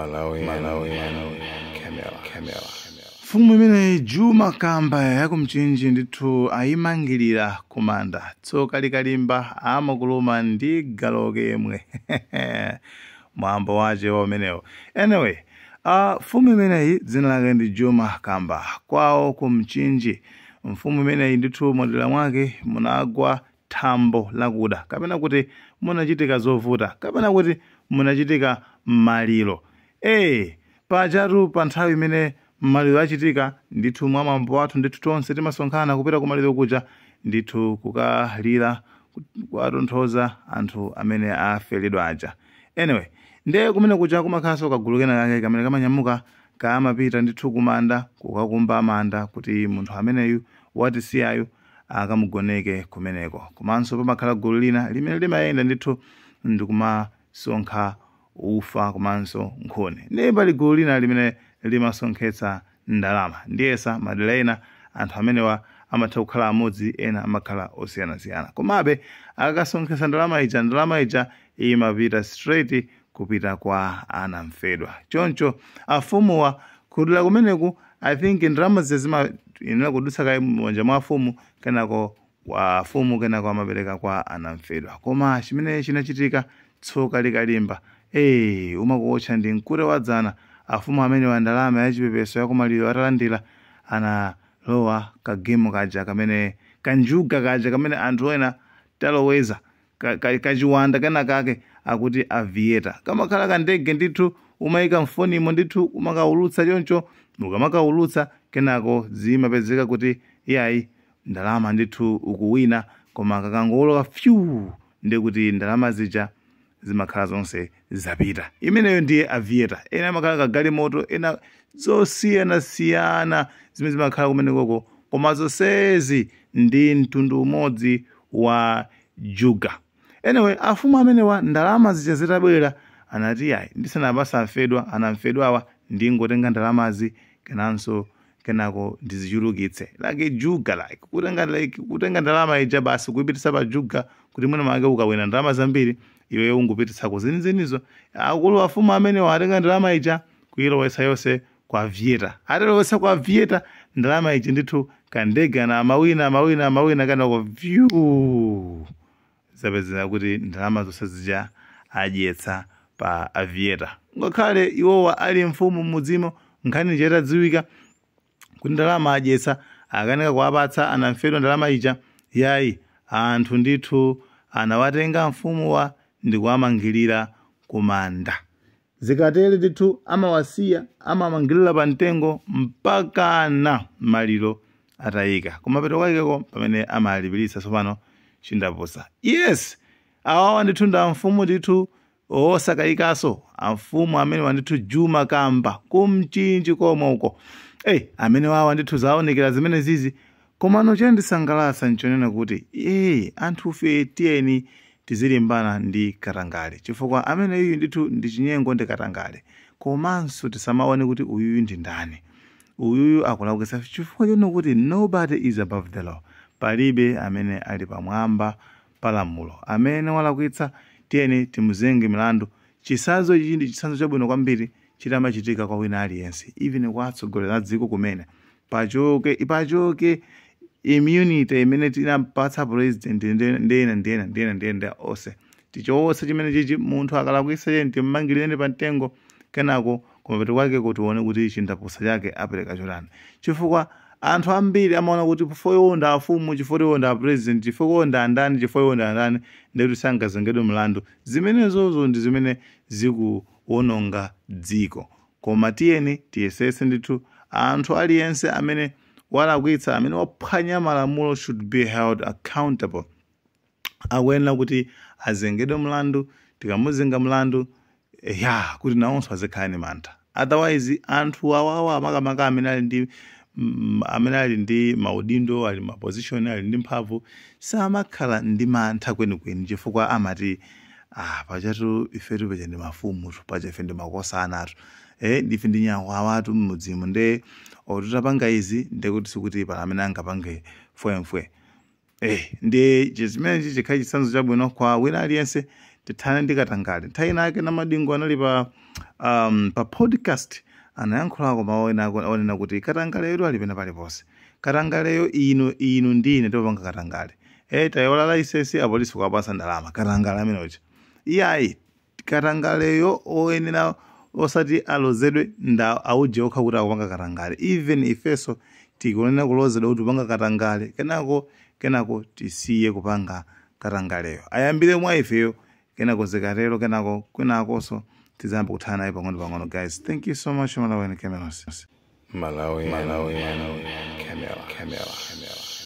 Malawi, Malawi, Camera, Camera. Mfumu imeneyi, Juma Kamba yakumchinji ndithu, ayimangirira kumanda. Tsoka likalimba amakuluma ndi galoke yemwe, mwambo wace umenewo. Anyway, mfumu imeneyi dzina lake ndi Juma Kamba, kwawo kumchinji. Mfumu imeneyi ndithu mwadera mwake munagwa thambo lakuda, kapena kuti munachitika zovuta, kapena kuti munachitika maliro. Pajatu pa nthawi imene maliro achitika ndithu, mwa mwambo wathu ndithu, tonse timasonkhana kupita kumaliro kuja ndithu, kukalira, kuwatonthoza anthu amene aferedwa aja. Anyway, ndiye kumene kuja kumakhalanso kagulu kena kake kamene kamanyamuka, kamapita ndithu kumanda kukakumba manda kuti munthu ameneyu watisiyayu akamugoneke kumeneko. Komanso pamakhala gulu lina limene limayenda ndithu ndikumasonkha ufa komanso nkhuni, ndiye pali gulu lina limene limasonkhetsa ndalama. Ndiyesa madera ena anthu amenewa amatha kukhala amodzi, ena amakhala osiyanasiyana. Komabe akakasonkhetsa ndalama ija, ndalama ija imapita straight kupita kwa anamfedwa. Choncho afumuwa kudula kumeneku, I think ndalama zija zimayenera kudutsa kaye m'manja mwa afumu, kenako afumu kenako amapereka kwa anamfedwa. Koma chimene chinachitika, tsoka likalimba umakuotcha ndi mkute wadzana. Afumu amenewa ndalama yachipepeso yakumaliro atalandira, analowa kagemu kaja kamene kanjuga kaja kamene anthu ena taloweza kachiwanda kena kake akuti Aviator. Kamakhala kandege ndithu, umayika mfonimo ndithu, umakaulutsa choncho. Ukamakaulutsa, kenako zimapezeka kuti iyayi, ndalama ndithu ukuwina. Koma kakangoloka fyu, ndikuti ndalama zija zimakhala zonse zapita. Imeneyo ndiye Aviator. Ena amakhala kagalimoto, ena zosiyanasiyana zimene zimakhala kumenekoko, koma zonsezi ndi mtundu umodzi wa juga. Anyway, afumu amenewa ndalama zija zitabwera anati, "Ayi, ndisanapasa afedwa anamfedwawa, ndingotenga ndalamazi kenanso kenako ndizichulukitse." Like juga, like kutenga ndalama ija basi kuipitisa pa juga, kuti mwina make ukawina ndalama zambiri iweyo ungupititsako zenizenizo. Akulu afumu amenewa atenga ndalama ija kuyilowetsa yonse kwa Aviator. Atalowetsa kwa Aviator ndalama ija ndithu, kandege na amawina, amawina, amawina, kenako vyu, zapezeka kuti ndalama zonse zija adyetsa pa Aviator. Ngakhale iwowa ali mfumu m'mudzimo, nkhani itadziwika kuti ndalama adyetsa, akanika kuwapatsa anamfedwa ndalama ija, yayi, anthu ndithu anawatenga mfumuwa ndi kuwamangirira kumanda. Zikatere ndithu amawasiya, amamangirira pa mtengo mpakana maliro atayika. Kumapeto kwakeko pamene amalipiritsa tsopano chindapusa. Yes, awawa ndithu nda mfumu ndithu osakayikaso, amfumu amene wandithu Juma Kamba kumchinji komwe uko. Hey, amene wawa ndithu zaonekera zimene zizi. Komano chandisangalatsa nchonena kuti anthufe tiyeni tizilimbana ndi katangale, chifukwa amene iyu ndithu ndi chinyengo, ndi katangale. Komanso tisamaone kuti uyuyu ndi ndani, uyuyu akulakwitsa, chifukwa chonena kuti nobody is above the law, palibe amene ali pamwamba pa lamulo. Amene walakwitsa tiyeni timuzenge milandu. Chitsanzo ichi ndi chitsanzo chabwino kwambiri chitamachitika kwa wina aliyense, even kwa atsogoleri a dziko kumene. Pachoke, pachoke immunity imene tinampatsa president, ndena ndena ndena ndena onse. Tichotse chimene chichi. Munthu akalakwitsa, cheni timmangirire pa mtengo, kenako kumapeto kwake kuti uone kuti chindapusa chake apereka chotani, chifukwa anthu ambiri amaona kuti chifukwa iwo ndi afumu, chifukwa iwo ndi apresident, chifukwa iwo ndi andani, chifukwa iwo ndi andani, ndekuti sangazengedwe mlandu. Zimenezozo ndi zimene zikuwononga dziko. Koma tiyeni tiyesese ndithu, anthu aliyense amene walakwitsa, amene waphwanya malamulo should be held accountable, akuyenera kuti azengedwe mlandu. Tikamuzenga mlandu ya kuti nawonso azikhala ni mantha. Otherwise anthu awawa, makamaka amene ali ndi maudindo, ali ma position, ali ndi mphamvu, samakhala ndi mantha kwenikweni, chifukwa amati, "Ah, pachatu ifetu paja ndi mafumutu, paja ife ndi makosana atu, ndife ndi nyakwawa mmudzimu, nde otitapanga izi ndekuti sikuti pala amene angapange fwemfwe." Ndi chimenechi chikhale chitsanzo chabwino kwa wina aliyense. Tithane ndi katangale. Nthawi inake Namadingo anali pa Pa podcast anayankhulako mawu ena onena kuti katangaleyo ali pena paliponse. Katangaleyo inu ndine timapanga katangale. Tayola license, apolisi kuwapasa ndalama, katangale amene uja. Iyayi, katangaleyo oyenera osati alozedwe nda auje okha kuti akupanga katangale. Even ifeso tikunena kulozedwa kuti upanga katangale, kenako tisiye kupanga katangaleyo, ayambire mwa ifeyo. Kenako zikatero, kenako kwinakonso tizayamba kuthana naye pang'ono pang'ono. Guys, thank you so much. Malawi Cameras. Malawi, Malawi, Camera, Camera, Camera.